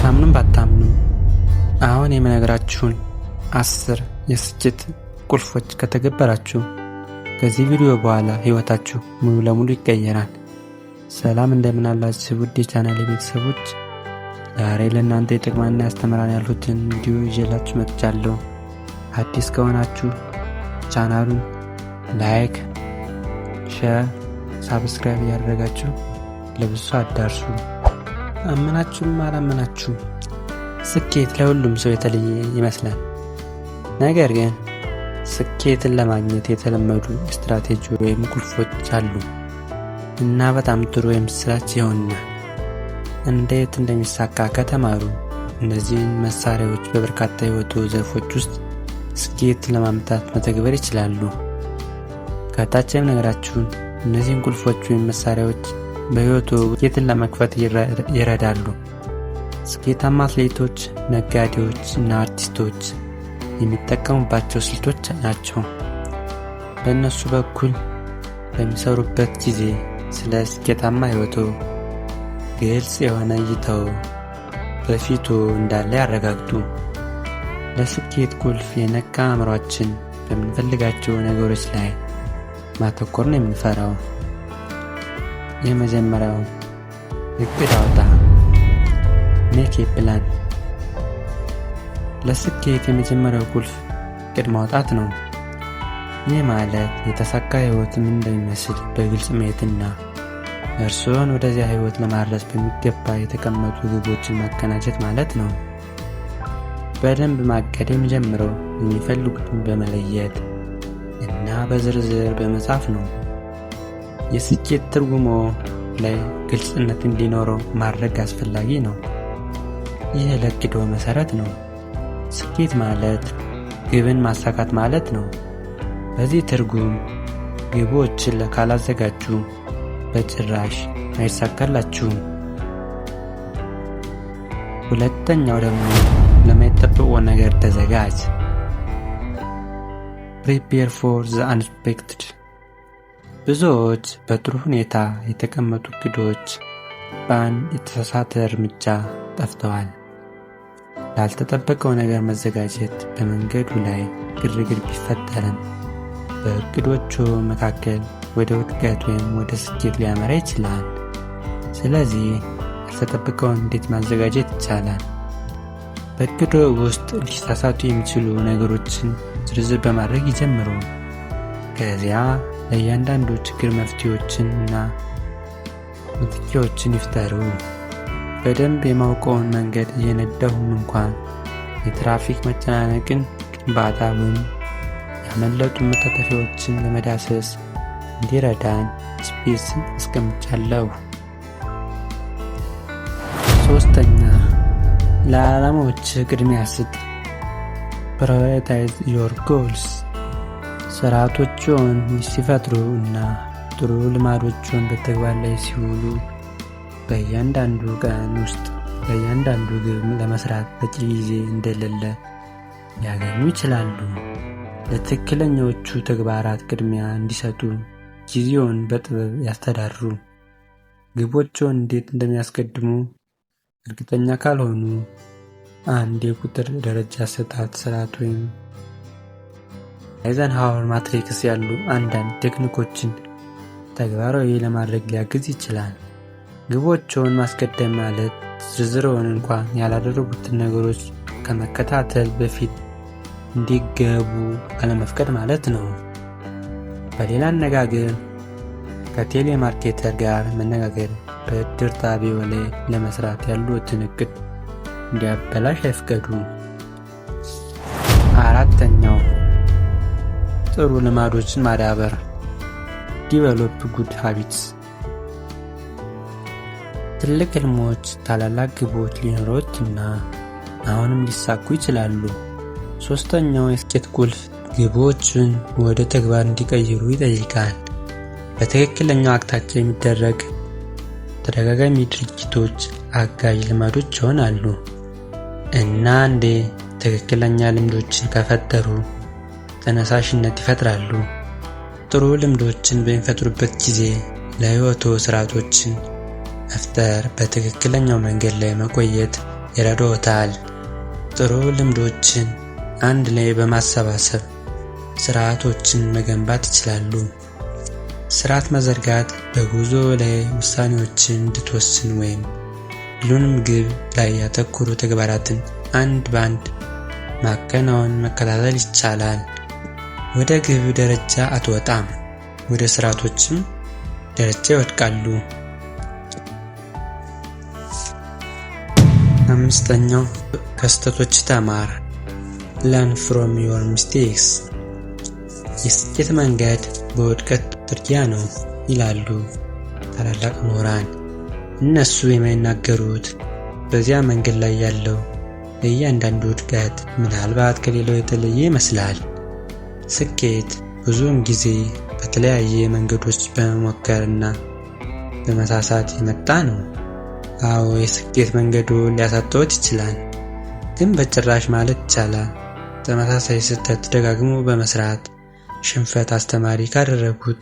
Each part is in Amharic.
ብታምኑም ባታምኑም አሁን የምነግራችሁን 10 የስኬት ቁልፎች ከተገበራችሁ ከዚህ ቪዲዮ በኋላ ሕይወታችሁ ሙሉ ለሙሉ ይቀየራል። ሰላም፣ እንደምን አላችሁ ውድ የቻናል ቤተሰቦች? ዛሬ ለእናንተ ይጠቅማልና ያስተምራል ያልሁትን ቪዲዮ ይዤላችሁ መጥቻለሁ። አዲስ ከሆናችሁ ቻናሉን like፣ share፣ subscribe እያደረጋችሁ ለብዙ አዳርሱ። አመናችሁም አላመናችሁም ስኬት ለሁሉም ሰው የተለየ ይመስላል። ነገር ግን ስኬትን ለማግኘት የተለመዱ ስትራቴጂ ወይም ቁልፎች አሉ እና በጣም ጥሩ የምስራች ይሆንና እንዴት እንደሚሳካ ከተማሩ እነዚህን መሳሪያዎች በበርካታ የህይወቱ ዘርፎች ውስጥ ስኬት ለማምጣት መተግበር ይችላሉ። ከታች የምነግራችሁን እነዚህን ቁልፎች ወይም መሳሪያዎች በህይወቱ ስኬትን ለመክፈት ይረዳሉ። ስኬታማ አትሌቶች፣ ነጋዴዎች እና አርቲስቶች የሚጠቀሙባቸው ስልቶች ናቸው። በእነሱ በኩል በሚሰሩበት ጊዜ ስለ ስኬታማ ህይወቱ ግልጽ የሆነ እይታው በፊቱ እንዳለ ያረጋግጡ። ለስኬት ቁልፍ የነቃ አእምሯችን በምንፈልጋቸው ነገሮች ላይ ማተኮር ነው የምንፈራው። የመጀመሪያው እቅድ አውጣ። Make a plan። ለስኬት የመጀመሪያው ቁልፍ እቅድ ማውጣት ነው። ይህ ማለት የተሳካ ህይወት ምን እንደሚመስል በግልጽ ማየትና እርስዎን ወደዚያ ህይወት ለማድረስ በሚገባ የተቀመጡ ግቦችን ማቀናጀት ማለት ነው። በደንብ ማቀድ የሚጀምረው የሚፈልጉትን በመለየት እና በዝርዝር በመጻፍ ነው። የስኬት ትርጉሞ ላይ ግልጽነት እንዲኖረው ማድረግ አስፈላጊ ነው። ይህ ለእቅድዎ መሰረት ነው። ስኬት ማለት ግብን ማሳካት ማለት ነው። በዚህ ትርጉም ግቦችን ካላዘጋጁ በጭራሽ አይሳካላችሁም። ሁለተኛው ደግሞ ለማይጠበቀው ነገር ተዘጋጅ። Prepare for the unexpected። ብዙዎች በጥሩ ሁኔታ የተቀመጡ እቅዶች በአንድ የተሳሳተ እርምጃ ጠፍተዋል። ላልተጠበቀው ነገር መዘጋጀት በመንገዱ ላይ ግርግር ቢፈጠርም በእቅዶቹ መካከል ወደ ውድቀት ወይም ወደ ስኬት ሊያመራ ይችላል። ስለዚህ ያልተጠበቀውን እንዴት ማዘጋጀት ይቻላል? በእቅዶ ውስጥ ሊሳሳቱ የሚችሉ ነገሮችን ዝርዝር በማድረግ ይጀምሩ። ከዚያ ለእያንዳንዱ ችግር መፍትሄዎችን እና መተኪያዎችን ይፍጠሩ። በደንብ የማውቀውን መንገድ እየነዳሁም እንኳን የትራፊክ መጨናነቅን፣ ግንባታ ወይም ያመለጡ መታጠፊያዎችን ለመዳሰስ እንዲረዳን GPS ን አስቀምጫለሁ። ሶስተኛ፣ ለዓላማዎች ቅድሚያ ስጥ። Prioritize your goals። ስርዓቶችን ሲፈጥሩ እና ጥሩ ልማዶችን በተግባር ላይ ሲውሉ በእያንዳንዱ ቀን ውስጥ ለእያንዳንዱ ግብ ለመስራት በቂ ጊዜ እንደሌለ ሊያገኙ ይችላሉ። ለትክክለኛዎቹ ተግባራት ቅድሚያ እንዲሰጡ ጊዜውን በጥበብ ያስተዳድሩ። ግቦችዎን እንዴት እንደሚያስቀድሙ እርግጠኛ ካልሆኑ አንድ የቁጥር ደረጃ አሰጣጥ ስርዓት ወይም Eisenhower matrix ያሉ አንዳንድ ቴክኒኮችን ተግባራዊ ለማድረግ ሊያግዝ ይችላል። ግቦችዎን ማስቀደም ማለት ዝርዝርዎን እንኳን ያላደረጉትን ነገሮች ከመከታተል በፊት እንዲገቡ አለመፍቀድ ማለት ነው። በሌላ አነጋገር ከ telemarketer ጋር መነጋገር በእድር ጣቢያው ላይ ለመስራት ያሉትን እቅድ እንዲያበላሽ አይፍቀዱ። አራተኛው፣ ጥሩ ልማዶችን ማዳበር። Develop good habits። ትልቅ ህልሞች፣ ታላላቅ ግቦች ሊኖሩት እና አሁንም ሊሳኩ ይችላሉ። ሶስተኛው የስኬት ቁልፍ ግቦችን ወደ ተግባር እንዲቀይሩ ይጠይቃል። በትክክለኛው አቅጣጫ የሚደረግ ተደጋጋሚ ድርጊቶች አጋዥ ልማዶች ይሆናሉ እና አንዴ ትክክለኛ ልምዶችን ከፈጠሩ ተነሳሽነት ይፈጥራሉ። ጥሩ ልምዶችን በሚፈጥሩበት ጊዜ ለሕይወትዎ ስርዓቶችን መፍጠር በትክክለኛው መንገድ ላይ መቆየት ይረዳዎታል። ጥሩ ልምዶችን አንድ ላይ በማሰባሰብ ስርዓቶችን መገንባት ይችላሉ። ስርዓት መዘርጋት በጉዞ ላይ ውሳኔዎችን እንድትወስን ወይም ሁሉንም ግብ ላይ ያተኮሩ ተግባራትን አንድ በአንድ ማከናወን መከታተል ይቻላል። ወደ ግብ ደረጃ አትወጣም፣ ወደ ስርዓቶችም ደረጃ ይወድቃሉ። አምስተኛው ከስህተቶች ተማር። Learn from your mistakes። የስኬት መንገድ በውድቀት ጥርጊያ ነው ይላሉ ታላላቅ ምሁራን። እነሱ የማይናገሩት በዚያ መንገድ ላይ ያለው እያንዳንዱ ውድቀት ምናልባት ከሌላው የተለየ ይመስላል። ስኬት ብዙውን ጊዜ በተለያየ መንገዶች በመሞከርና በመሳሳት የመጣ ነው። አዎ፣ የስኬት መንገዱ ሊያሳጣዎት ይችላል፣ ግን በጭራሽ ማለት ይቻላል ተመሳሳይ ስህተት ደጋግሞ በመስራት ሽንፈት አስተማሪ ካደረጉት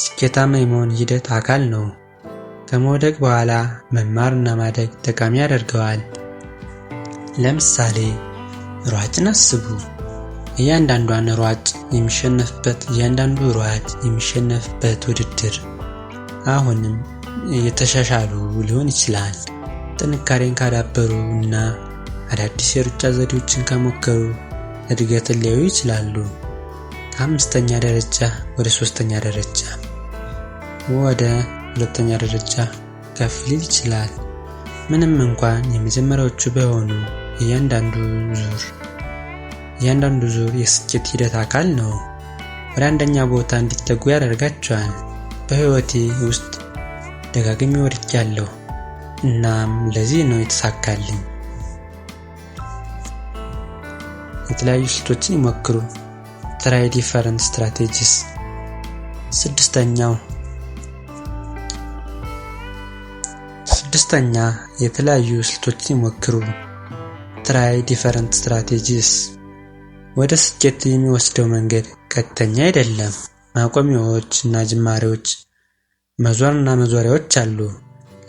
ስኬታማ የመሆን ሂደት አካል ነው። ከመውደቅ በኋላ መማርና ማደግ ጠቃሚ ያደርገዋል። ለምሳሌ ሯጭን አስቡ። እያንዳንዱ ሯጭ የሚሸነፍበት ውድድር አሁንም የተሻሻሉ ሊሆን ይችላል። ጥንካሬን ካዳበሩ እና አዳዲስ የሩጫ ዘዴዎችን ከሞከሩ እድገትን ሊያዩ ይችላሉ። ከአምስተኛ ደረጃ ወደ ሶስተኛ ደረጃ፣ ወደ ሁለተኛ ደረጃ ከፍ ሊል ይችላል። ምንም እንኳን የመጀመሪያዎቹ ባይሆኑ እያንዳንዱ ዙር የስኬት ሂደት አካል ነው። ወደ አንደኛ ቦታ እንዲጠጉ ያደርጋቸዋል። በሕይወቴ ውስጥ ደጋግሜ ወድቄያለሁ፣ እናም ለዚህ ነው የተሳካልኝ። የተለያዩ ስልቶችን ይሞክሩ። Try different strategies። ስድስተኛ የተለያዩ ስልቶችን ይሞክሩ። Try different strategies። ወደ ስኬት የሚወስደው መንገድ ቀጥተኛ አይደለም። ማቆሚያዎች እና ጅማሬዎች፣ መዞርና መዞሪያዎች አሉ።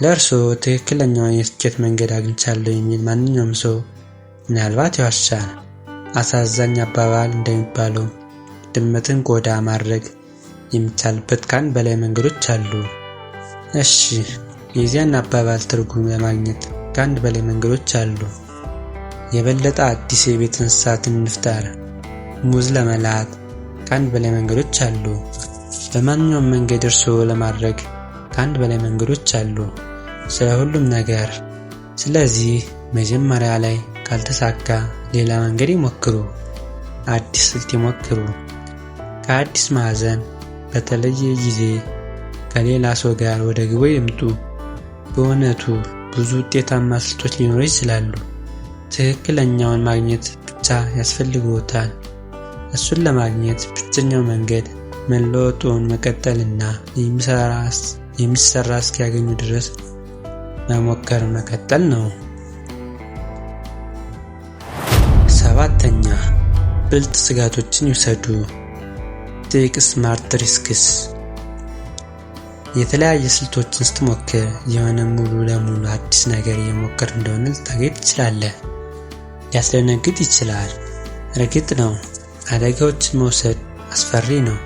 ለእርስዎ ትክክለኛውን የስኬት መንገድ አግኝቻለሁ የሚል ማንኛውም ሰው ምናልባት ይዋሻል። አሳዛኝ አባባል እንደሚባለው ድመትን ቆዳ ማድረግ የሚቻልበት ከአንድ በላይ መንገዶች አሉ። እሺ፣ የዚያን አባባል ትርጉም ለማግኘት ከአንድ በላይ መንገዶች አሉ። የበለጠ አዲስ የቤት እንስሳትን እንፍጠር። ሙዝ ለመላጥ ከአንድ በላይ መንገዶች አሉ። በማንኛውም መንገድ እርስዎ ለማድረግ ከአንድ በላይ መንገዶች አሉ። ስለ ሁሉም ነገር። ስለዚህ መጀመሪያ ላይ ካልተሳካ ሌላ መንገድ ይሞክሩ። አዲስ ስልት ይሞክሩ። ከአዲስ ማዕዘን በተለየ ጊዜ ከሌላ ሰው ጋር ወደ ግቡ ይምጡ። በእውነቱ ብዙ ውጤታማ ስልቶች ሊኖሩ ይችላሉ። ትክክለኛውን ማግኘት ብቻ ያስፈልግዎታል። እሱን ለማግኘት ብቸኛው መንገድ መለወጡን መቀጠልና የሚሰራ እስኪያገኙ ድረስ መሞከር መቀጠል ነው። ሰባተኛ፣ ብልጥ ስጋቶችን ይውሰዱ። Take smart risks። የተለያየ ስልቶችን ስትሞክር የሆነ ሙሉ ለሙሉ አዲስ ነገር እየሞከር እንደሆነ ልታገኝ ትችላለህ። ሊያስደነግጥ ይችላል። እርግጥ ነው አደጋዎችን መውሰድ አስፈሪ ነው።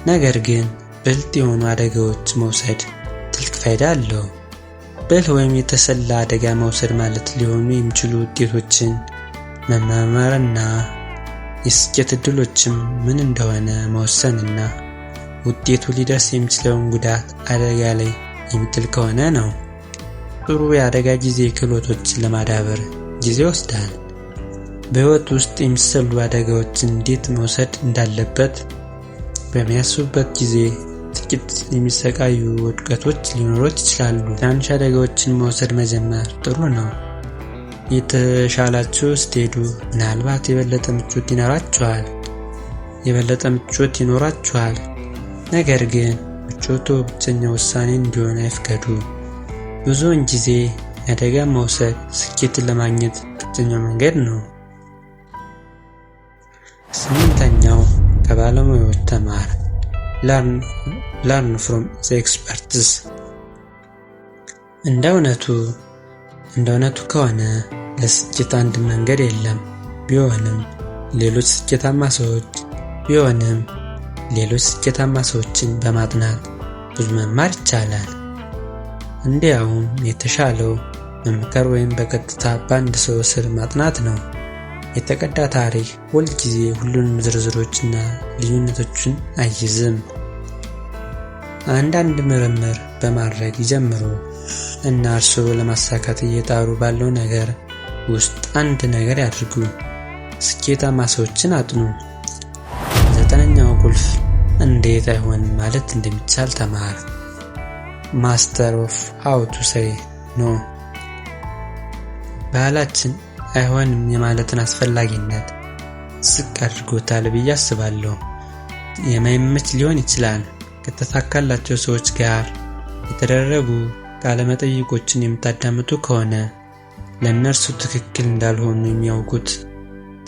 ነገር ግን ብልጥ የሆኑ አደጋዎች መውሰድ ትልቅ ፋይዳ አለው። ብልህ ወይም የተሰላ አደጋ መውሰድ ማለት ሊሆኑ የሚችሉ ውጤቶችን መመርመርና የስኬት እድሎችም ምን እንደሆነ መወሰንና ውጤቱ ሊደርስ የሚችለውን ጉዳት አደጋ ላይ የሚጥል ከሆነ ነው። ጥሩ የአደጋ ጊዜ ክህሎቶችን ለማዳበር ጊዜ ይወስዳል። በሕይወት ውስጥ የሚሰሉ አደጋዎችን እንዴት መውሰድ እንዳለበት በሚያስቡበት ጊዜ ጥቂት የሚሰቃዩ ውድቀቶች ሊኖሩት ይችላሉ። ትናንሽ አደጋዎችን መውሰድ መጀመር ጥሩ ነው። የተሻላችሁ ስትሄዱ ምናልባት የበለጠ ምቾት ይኖራችኋል። ነገር ግን ምቾቱ ብቸኛ ውሳኔ እንዲሆን አይፍቀዱ። ብዙውን ጊዜ አደጋ መውሰድ ስኬትን ለማግኘት ብቸኛው መንገድ ነው። ስምንተኛው ከባለሙያዎች ተማር። Learn from the experts። እንደ እውነቱ ከሆነ ለስኬት አንድ መንገድ የለም። ቢሆንም ሌሎች ስኬታማ ሰዎችን በማጥናት ብዙ መማር ይቻላል። እንዲያውም የተሻለው መምከር ወይም በቀጥታ በአንድ ሰው ስር ማጥናት ነው። የተቀዳ ታሪክ ሁልጊዜ ሁሉንም ዝርዝሮችና ልዩነቶችን አይይዝም። አንዳንድ ምርምር በማድረግ ይጀምሩ እና እርስዎ ለማሳካት እየጣሩ ባለው ነገር ውስጥ አንድ ነገር ያድርጉ። ስኬታማ ሰዎችን አጥኑ። 9ኛው ቁልፍ እንዴት አይሆንም ማለት እንደሚቻል ተማር። Master of how to say no። ባህላችን አይሆንም የማለትን አስፈላጊነት ዝቅ አድርጎታል ብዬ አስባለሁ። የማይመች ሊሆን ይችላል። ከተሳካላቸው ሰዎች ጋር የተደረጉ ቃለ መጠይቆችን የምታዳምጡ ከሆነ ለእነርሱ ትክክል እንዳልሆኑ የሚያውቁት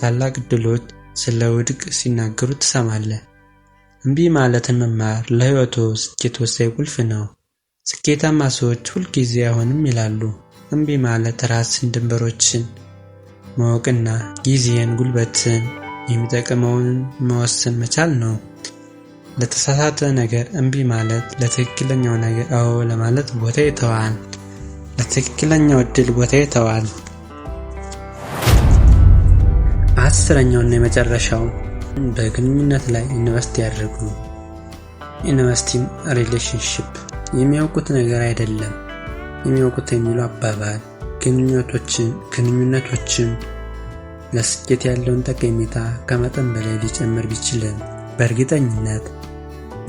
ታላቅ ዕድሎች ስለ ውድቅ ሲናገሩ ትሰማለህ። እምቢ ማለትን መማር ለሕይወትዎ ስኬት ወሳኝ ቁልፍ ነው። ስኬታማ ሰዎች ሁልጊዜ አይሆንም ይላሉ። እምቢ ማለት ራስን፣ ድንበሮችን ማወቅና ጊዜን፣ ጉልበትን የሚጠቅመውን መወሰን መቻል ነው። ለተሳሳተ ነገር እምቢ ማለት ለትክክለኛው ነገር አዎ ለማለት ቦታ ይተዋል። ለትክክለኛው ዕድል ቦታ ይተዋል። 10ኛውና የመጨረሻው በግንኙነት ላይ invest ያድርጉ። Invest in relationship። የሚያውቁት ነገር አይደለም የሚያውቁት የሚለው አባባል ግንኙነቶችን ለስኬት ያለውን ጠቀሜታ ከመጠን በላይ ሊጨምር ቢችልም በእርግጠኝነት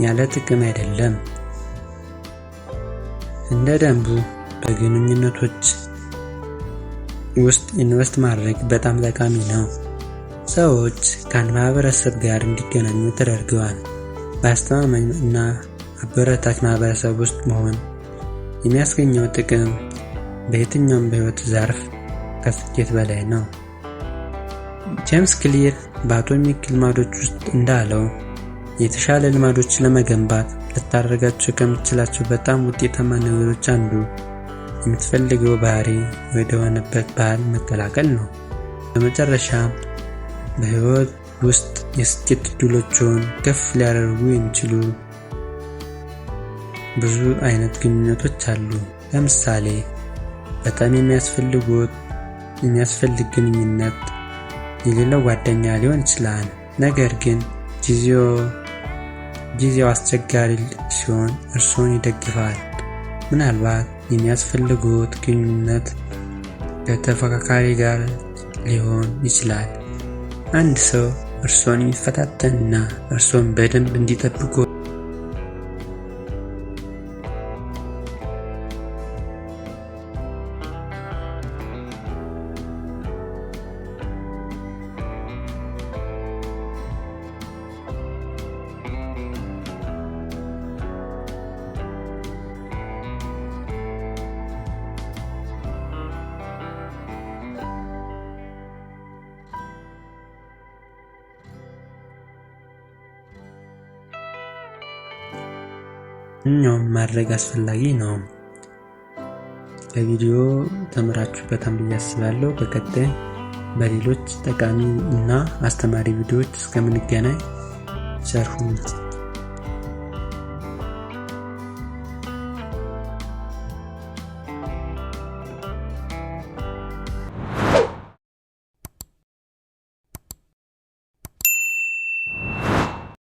ያለ ጥቅም አይደለም። እንደ ደንቡ በግንኙነቶች ውስጥ invest ማድረግ በጣም ጠቃሚ ነው። ሰዎች ከአንድ ማህበረሰብ ጋር እንዲገናኙ ተደርገዋል። በአስተማማኝ እና አበረታች ማህበረሰብ ውስጥ መሆን የሚያስገኘው ጥቅም በየትኛውም በሕይወት ዘርፍ ከስኬት በላይ ነው። ጄምስ ክሊር በአቶሚክ ልማዶች ውስጥ እንዳለው የተሻለ ልማዶችን ለመገንባት ልታደርጋቸው ከምትችላቸው በጣም ውጤታማ ነገሮች አንዱ የምትፈልገው ባህሪ ወደሆነበት ባህል መቀላቀል ነው። በመጨረሻ በሕይወት ውስጥ የስኬት ዕድሎችዎን ከፍ ሊያደርጉ የሚችሉ ብዙ አይነት ግንኙነቶች አሉ። ለምሳሌ በጣም የሚያስፈልግ ግንኙነት የሌለው ጓደኛ ሊሆን ይችላል። ነገር ግን ጊዜው አስቸጋሪ ሲሆን እርስዎን ይደግፋል። ምናልባት የሚያስፈልጉት ግንኙነት ከተፎካካሪ ጋር ሊሆን ይችላል። አንድ ሰው እርስዎን የሚፈታተንና እርስዎን በደንብ እንዲጠብቁ እኛውም ማድረግ አስፈላጊ ነው። ከቪዲዮ ተምራችሁበታል ብዬ አስባለሁ። በቀጣይ በሌሎች ጠቃሚ እና አስተማሪ ቪዲዮዎች እስከምንገናኝ ቸር ሁኑ።